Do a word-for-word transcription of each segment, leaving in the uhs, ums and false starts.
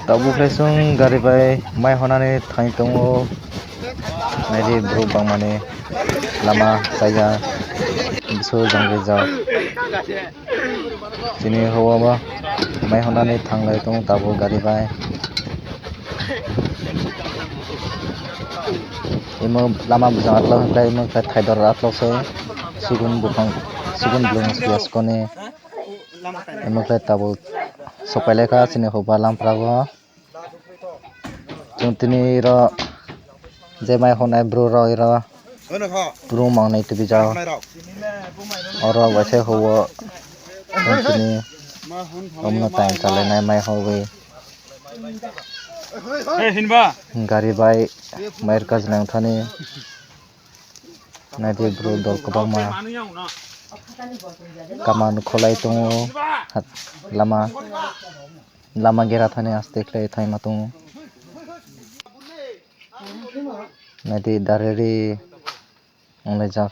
Tabuk khe chwng gari bai mai honani thangwi tongo. Naidi borok bangmani lama chaya biso jang rijak. Chini hwnba mai honani thanglai tongo tabuk gari bai. Imo lama bwsang atlo hwnkhe imo khe thaidor atlo se sigon buphang sigon blong siyas koni. Imo khe tabuk sopai laikha chini hwnba lamprago. Chwng tini ro je mai honai bro ro iro bro mangnai tubijao. Oro waisa huo chwng tini omno time chalainai mai hogwi. Gari bai mai rwkha jwnai wngthani. Naidi bro dol kwbangma kaman kholai tongo lama. Lama gera thani aste khlai thaima tongo. Naidi dareri wnglaijak.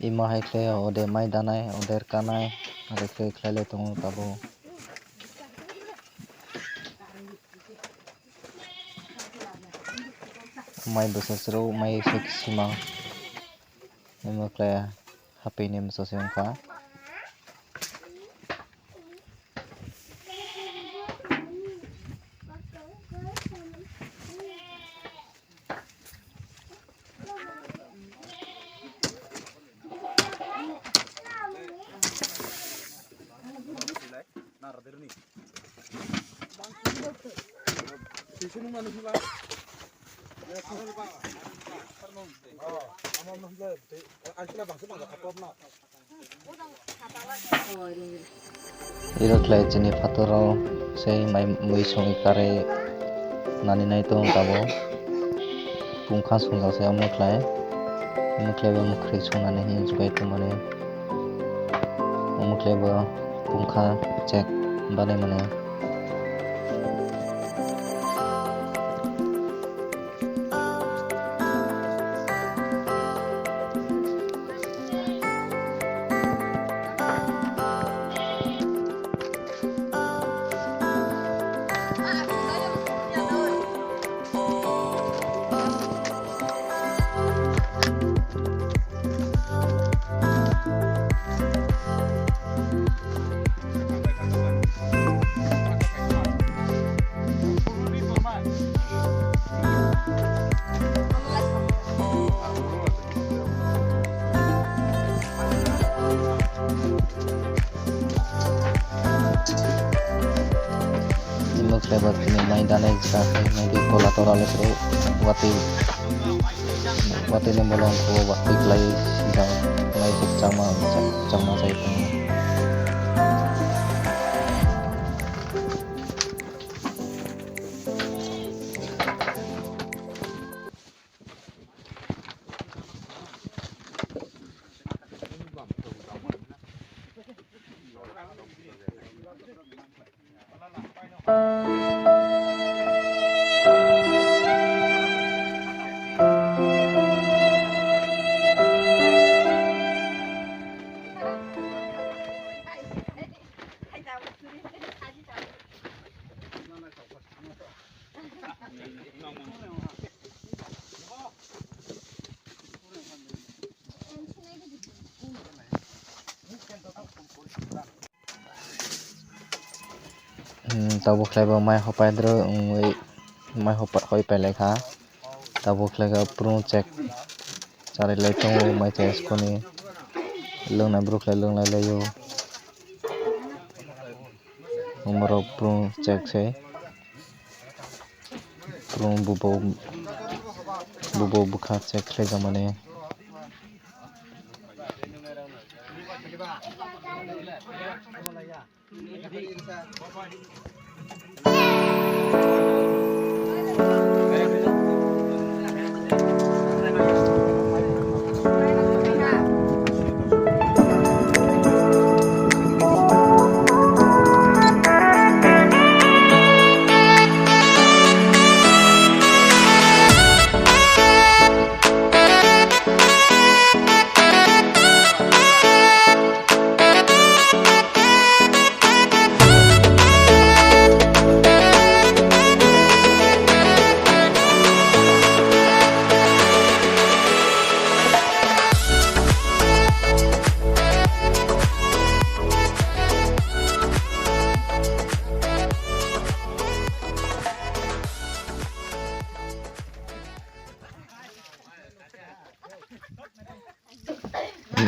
Imo hai khe ode mai danai, ode rwkanai, ode khe khlai lai tongo tabuk. Mai bwsa chwrwk, mai se kisimang. Imo khe hapini bwsa se wngkha. Iro khlai chini phataro sei mai mui songwi karwi nani nai tongo tabuk. Pungkha swngjak se omo khlai, omo khlai bo mwkhwrwi swngnani hinwi jugai tongmani. Omo khlai bo pungkha chek. banai mano. Imo khlaiba chini mai danai jora khe mai di tola tola le sero watwi watwi ni bolong kho watwi klai sijak klai suk chama chama chai tongo. Hmm, tabuk khlai bo mai hopai dro wngwi mai hopa-, hoi pailai kha. Tabuk khlai kha prung chek charilai tongo mai chai skoni lwngnai bwrwi khlai lwnglai laio. Omorok prung chek se prung bubo bubo bwkha chek khlai jakmani.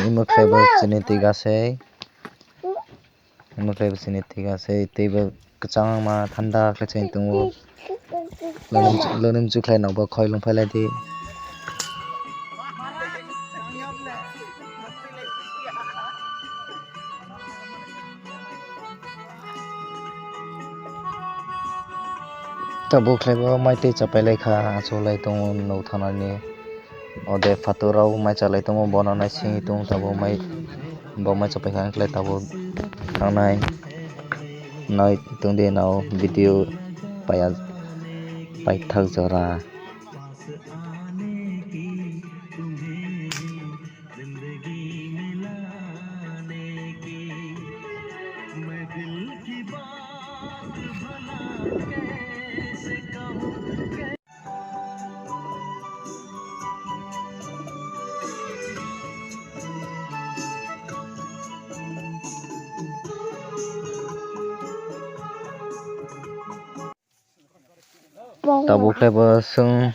Imo khe bo chini twi gasai. Imo khe bo chini twi gasai. Twi bo kwchangma thanda khe chini tongo. Loni mchu khlai nokbo khoi lung phai lai di. Tabuk khlai bo mai twi chapai lai kha, achuk lai tongo nuk thangnani. Ode phator rok mai cha lai tongo, bono naisingwi tongo tabuk mai, bo mai chapai kha, hwnkhe tabuk thangnai. Nai tongdi nao video paiya, paithak jora. Tabuk khe bo swng,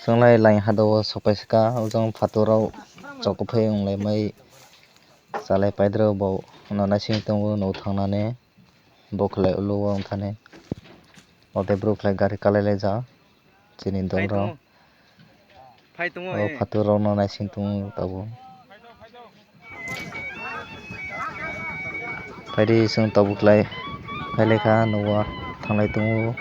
swng lai lai hado o sopai saka, o jang phator rok chokphai wng lai mai chalai paidrw bo naising tongo nuk thangnani. Bo khlai ulo o wng thani. O tei bwrwi khlai gari kalai lai jak. Chini dol rok. Phai tongo, o eh. Phator rok no naising tongo tabuk. Phaidi chwng tabuk khlai. Phai lai kha nugo thanglai tongo.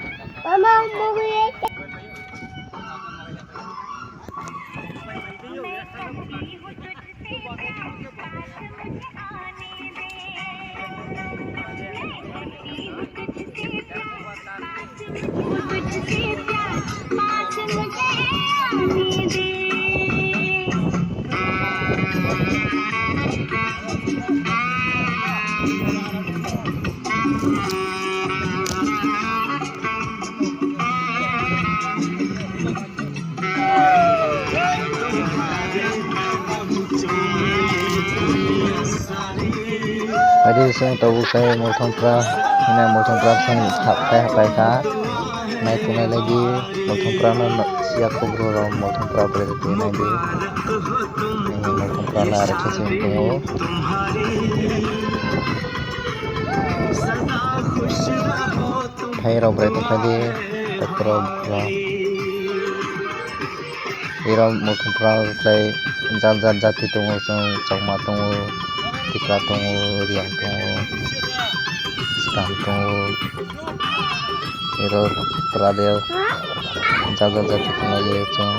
Adi song tabuk sai Multhampra, hwnwi Multhampra song hap-, khai hapai kha. Nai tongnai lai di, Multhampra no siya khobro rok Multhampra bai twi nai di. Multhampra la rwkhe se tongo. Thairok bai tongkha di, doctor rok. Irok Multhampra khlai jat jat jati tongo, chwng Chakma tongo, Tikra tongo, Riyang tongo, Swkang tongo. Irok pradeo jat jat jati tongo, chwng.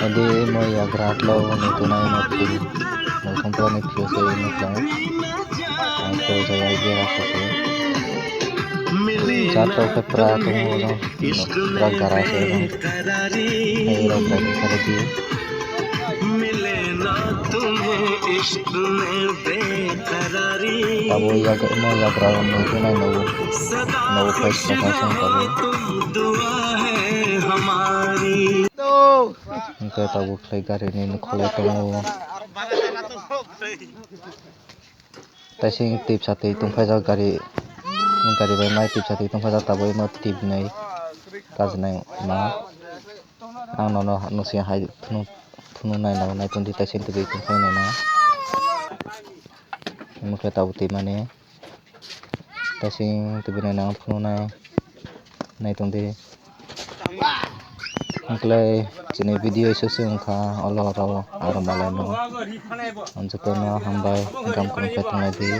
Adi mo yagra klau ni tunai mo phi, mo thongpra ni phi se mo klau. Ang to jaya ge ra ko. Jat to ke pra to mo no, pra gara se no. Ai ro pra ni kare di. Abo yagra, mo yagra ni tunai no, no khai sa ka song tabuk. Hwnkhe tabuk khlai gari ni nokholai tongo. Taising twi bwsa twi tongphaijak gari, gari bai mai twi bwsa twi tongphaijak tabuk imo twi bwnai kajinai ma. Ang nono nusi hai phunu, phunu nai nai tongdi taising twi tongphai nai na. Imo khe tabuk twi mani. Taising twi bwnai no phunuknai, nai tongdi. Hwnkhe chini video isu se wngkha, olo oro aro malai no. Jotono hambai, gam kwrwng khe tongnai di.